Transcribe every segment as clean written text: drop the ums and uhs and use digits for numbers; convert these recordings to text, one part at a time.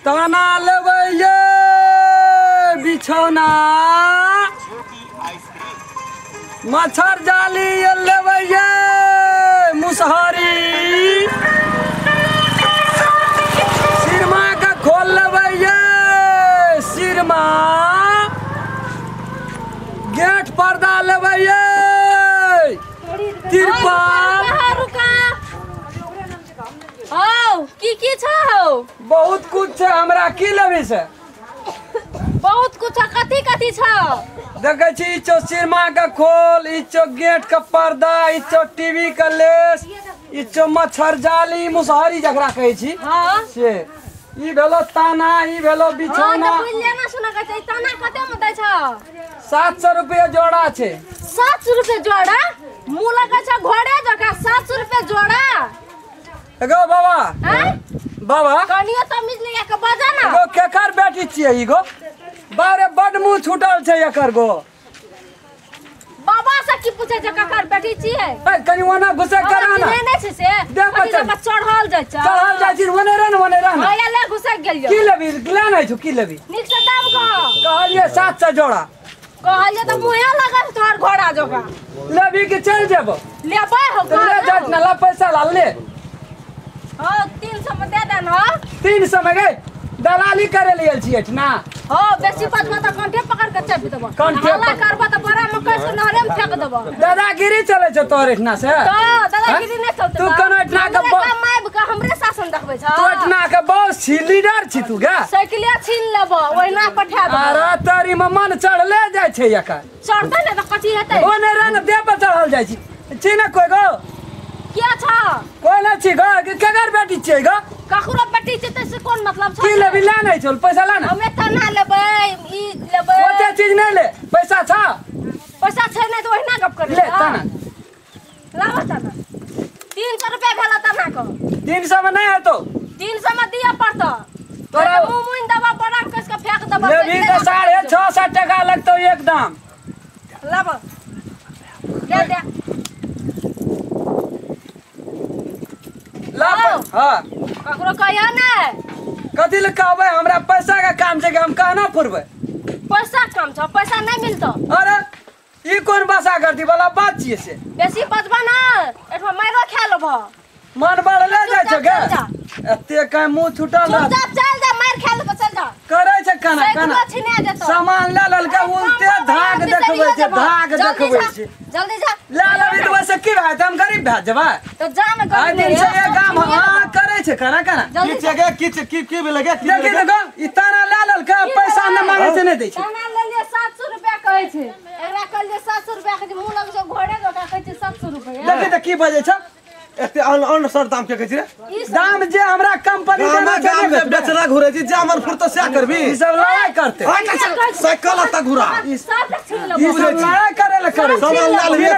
ताना लेबै ये बिछौना मच्छर जाली लेबै ये मुसहरी सिरमा का खोल लेबै ये सिरमा गेट पर्दा लेबै ये तिरपाल। की की छौ? बहुत कुछ छै हमरा की लेबै से? बहुत कुछ कथी कथी छौ? देखै छी ई छौ सिरमा के खोल, ई छौ गेट के पर्दा, ई छौ टीवी के लेस, ई छौ मच्छर जाली मुसहरी जकरा कहै छी। हां से ई भेलो ताना, ई भेलो बिछौना। हां त बुझलियै ना सुना कहै छै ताना कते में दै छौ? 700 रुपया जोड़ा छै। 700 रुपया जोड़ा? मुंह लगै छै घोड़े जकाँ 700 रुपया जोड़ा। एगो बाबा बाबा कनियो तमीज ले के बजा ना। एगो केकर बेटी छियै ई गो? बारे बड मुंह छूटल छै एकर गो। बाबा से की पूछे छै केकर बेटी छियै? ए कनि ओना घुसे करा ना। नै नै छै से कनि चढ़ल जाइ छै। चढ़ल जाइ छै ओने रे न ओने रे न। हां ले घुसे गेलियो। की लेबी? ले नै छु की लेबी? नीक से दाम कह। कहलिए 700 जोड़ा। कहलिए त मुहे लगल तोहर घोड़ा जकाँ। लेबी के चल जेबो? लेबै हो ले जात ना ला पैसा ला ले। हां 300 में दे दे न। 300 में गए दलाली करे लिए छियै ना। हां बेसी बजबा त कंठे पकड़ के चापि देबो। हल्ला करबा त बड़ा मकई से नहरे में फेंक देबो। दादागिरी चले छै तोहर एठना से? त दादागिरी नै चलतै। तू कोनो एठना के माइब के हमरे शासन देखबै छ। तू एठना के बॉस छी, लीडर छी तू गे। साइकिले छीन लेबो ओहिना पठा देबो। अरे तोरी में मन चढ़ले जाय छै एकर। चढ़तै नै त कथी हेतै? ओने रे न देह पर चढ़ल जाय छी। छी न कोइ गो? के छ? कोइ नै छी गो। केकर बेटी छियै गो? ककरो बेटी छै त से कोन मतलब छै? की लेबी? ले नै छौ पैसा ला ना। हमे तना लेबै ई लेबै। ओते चीज नै ले पैसा छ। पैसा छै नै त ओहिना गप करे। ले तना लाबो तना। 300 रुपया भेल तना को। 300 में नै हेतौ। 300 में दिया पड़तो। तोरा मुंह मुइन दबा बड़ा कस के फेंक दबा। लेबी त 650 टका लगतौ एकदम। लाबो दे दे ला। हां ककरो कहिया नै। कथी ले कहबै? हमरा पैसा के काम छै कि हम कहना फुरबै? पैसा काम छ, पैसा नै मिलतो। अरे ई कोन भाषा करती वाला बात छियै से? बेसी बजबा ना एठमा माइरो खा लेबो। मन बढ़ले जाइ छै गे। एते काय मुंह छूटल रह। चुपचाप चल जा मार खा लेबो चल जा। करै छै खाना खाना। छिना जेतो। सामान ले ललका उल्टे धाग देखबै छै, धाग देखबै छै। जल्दी जा। ले लेबी त वैसे की भए हम गरीब भए जेबै। त जा न गरीब। दिन से एक काम हां करै छै खाना खाना। की छै गे? की छै की की भेलै गे? देखी त गो ई ताना ले ललका पैसा न मांगे छै नै दै छै। ताना ले ले 700 रुपया कहै छै। एकरा कहलिए 700 रुपया के मुंह लग छै घोड़े जका कहै छै 700 रुपया। देखी त की बजै छै? एते अन सर दाम के कहै छै रे? दाम जे हमरा कंपनी देना छै गाम में बेचना घुरे छी जे मन फुरतो से करबी। ई सब लड़ाई करते। साइकिल आता घुरा। ई सब छीन लेबो। ई सब लड़ाई करे ले करे। सामान लाल लिए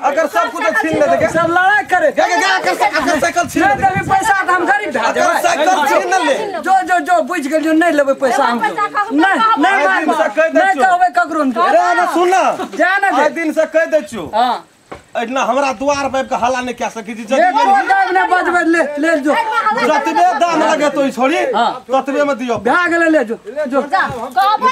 अगर सब कुछ छीन ले के सब लड़ाई करे। गे गे अगर साइकिल छीन ले देबी पैसा त हम गरीब भए जेबै। साइकिल छीन ले। जो जो जो बुझ गेलियो नै लेबै पैसा हम। नै नै नै कहबै ककरो। अरे ना सुन ना जा ना आइ दिन से कह दै छियो। हां एतना हमरा द्वार पर के हल्ला नहीं कह सकी छी। जदी ने बजबै ले ले जो जतबे दाम लगे तो छोड़ी ततबे में दियो। भए गेलै ले जो जो कहबो।